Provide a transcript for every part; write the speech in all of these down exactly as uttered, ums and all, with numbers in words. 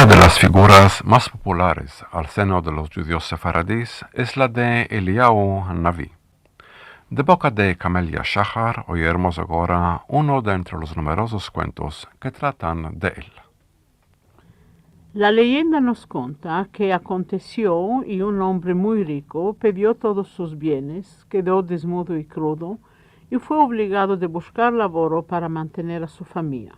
Una de las figuras mas populares al seno de los djudios sefaradis es la de Eliyahu Hanavi. De boka de Kamelia Shahar oyermos agora uno de entre los numerozos kuentos ke tratan de el. La leyenda mos konta ke akontesio i un ombre muy riko pedrio todos sus bienes, kedo deznudo i krudo i fue ovligado de bushkar lavoro para mantener a su famiya.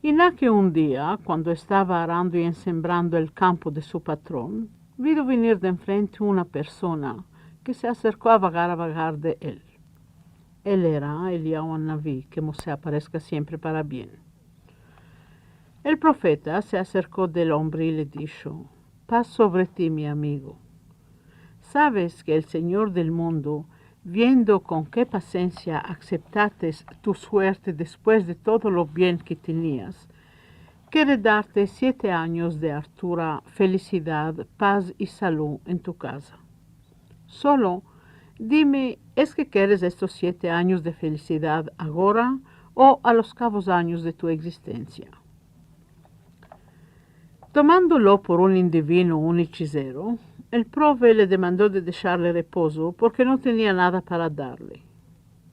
I na ke un dia, kuando estava arando i ensembrando el kampo de su patron, vido venir de enfrente una persona ke se aserko a vagar, a vagar de el. El era Eliyahu Hanavi, ke Moshe apareska siempre para bien. El profeta se aserko del ombre i le disho: "Paz sovre ti, mi amigo. Saves ke el Senyor del mundo, viendo kon ke pasensia akseptates tu suerte despues de todo lo bien ke tenias, kere darte siete anyos de artura, felisidad, paz i salud en tu kaza. Solo dime, es ke keres estos siete anyos de felisidad agora o a los kavos anyos de tu egzistensia?" Tomandolo por un indivino, un echizero, el prove le demando de desharle repozo porke no tenia nada para darle.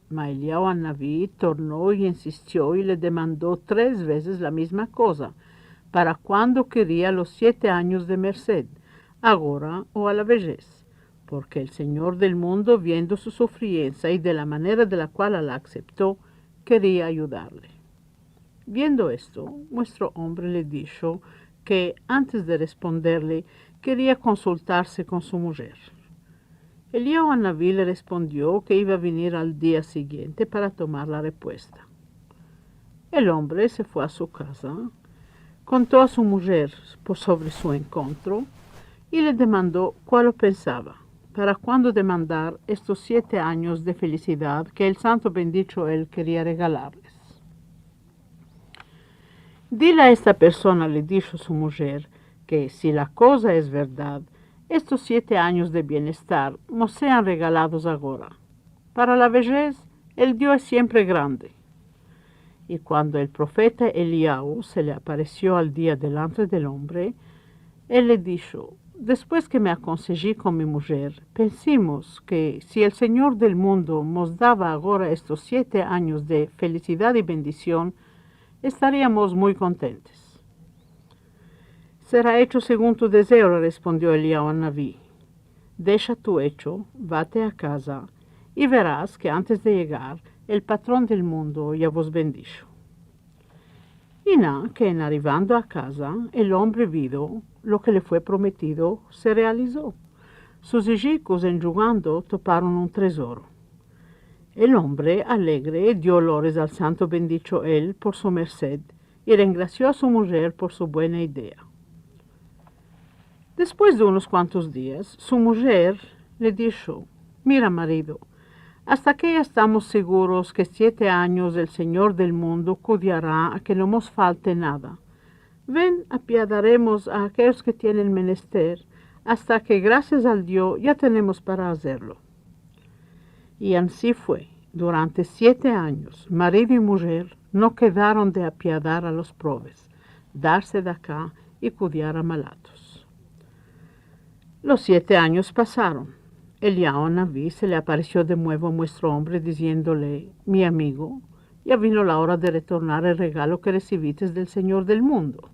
Ma Eliyahu Hanavi torno i ensistio i le demando tres vezes la mizma koza, para kuando keria los siete anyos de mersed, agora o a la vejez, porke el Senyor del mundo, viendo su sufriensa i de la manera de la kual la aksepto, keria ayudarle. Viendo esto, muestro ombre le disho ke antes de responderle, keria konsultarse kon su mujer. Eliyahu Hanavi le respondio ke iva a venir al dia siguiente para tomar la repuesta. El ombre se fue a su kaza, konto a su mujer por sovre su enkontro i le demando kualo pensava, para kuando demandar estos siete anyos de felisidad ke el santo bendicho el keria regalarles. Dile a esta persona, le disho su mujer, ke si la koza es verdad, estos siete anyos de bienestar mos sean regalados agora. Para la vejez, el Dio es siempre grande. I kuando el profeta Eliyahu se le aparesio al dia delante del ombre, el le disho: "Despues ke me akonseji kon mi mujer, pensimos ke si el Senyor del mundo mos dava agora estos siete anyos de felisidad i bendision, estariamos muy kontentes." "Sera echo segun tu dezeo", le respondio Eliyahu Hanavi. "Desha tu echo, vate a kaza, i veras ke antes de yegar, el patron del mundo ya vos bendisho." I na ke en arivando a kaza, el ombre vido lo ke le fue prometido se realizo. Sus ijikos, en djugando, toparon un trezoro. El ombre, alegre, dio lores al santo bendicho el por su mersed i rengrasio a su mujer por su buena idea. Despues de unos kuantos dias, su mujer le disho: "Mira, marido, asta ke ya estamos seguros ke siete anyos el Senyor del mundo kudiara a ke no mos falte nada, ven, apiadaremos a akeyos ke tienen menester, asta ke, grasias al Dio, ya tenemos para azerlo." I ansi fue. Durante siete anyos, marido i mujer no kedaron de apiadar a los proves, dar sedaka i kudiar a malatos. Los siete anyos pasaron. Eliyahu Hanavi se le aparesio de muevo a muestro ombre, diziendole: "Mi amigo, ya vino la ora de retornar el regalo ke resivites del Senyor del mundo."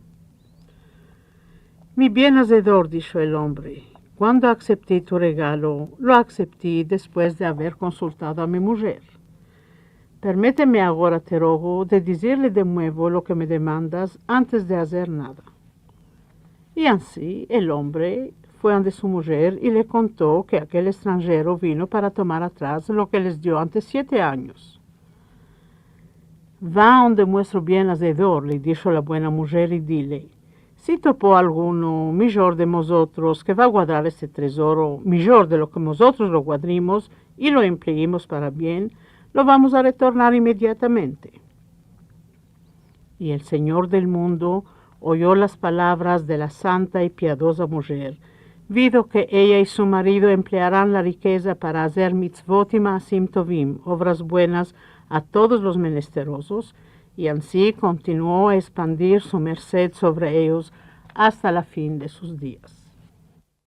"Mi bien azedor", disho el ombre, "kuando aksepti tu regalo, lo aksepti despues de aver konsultado a mi mujer. Permeteme agora, te rogo, de dizirle de muevo lo ke me demandas antes de azer nada." I ansi el ombre fue ande su mujer i le konto ke akel estranjero vino para tomar atras lo ke les dio ante siete anyos. "Va ande muestro bien azedor", le disho la buena mujer, i dile: "Si topo alguno mijor de mozotros ke va a guadrar este trezoro mijor de lo ke mozotros lo guadrimos i lo empleimos para bien, lo vamos a retornar imediatamente." I el Senyor del mundo oyo las palavras de la santa i piadoza mujer, vido ke eya i su marido emplearan la rikeza para azer mitzvot i maasim tovim, ovras buenas, a todos los menesterosos, I ansi kontinuo a espandir su mersed sovre eyos asta la fin de sus dias.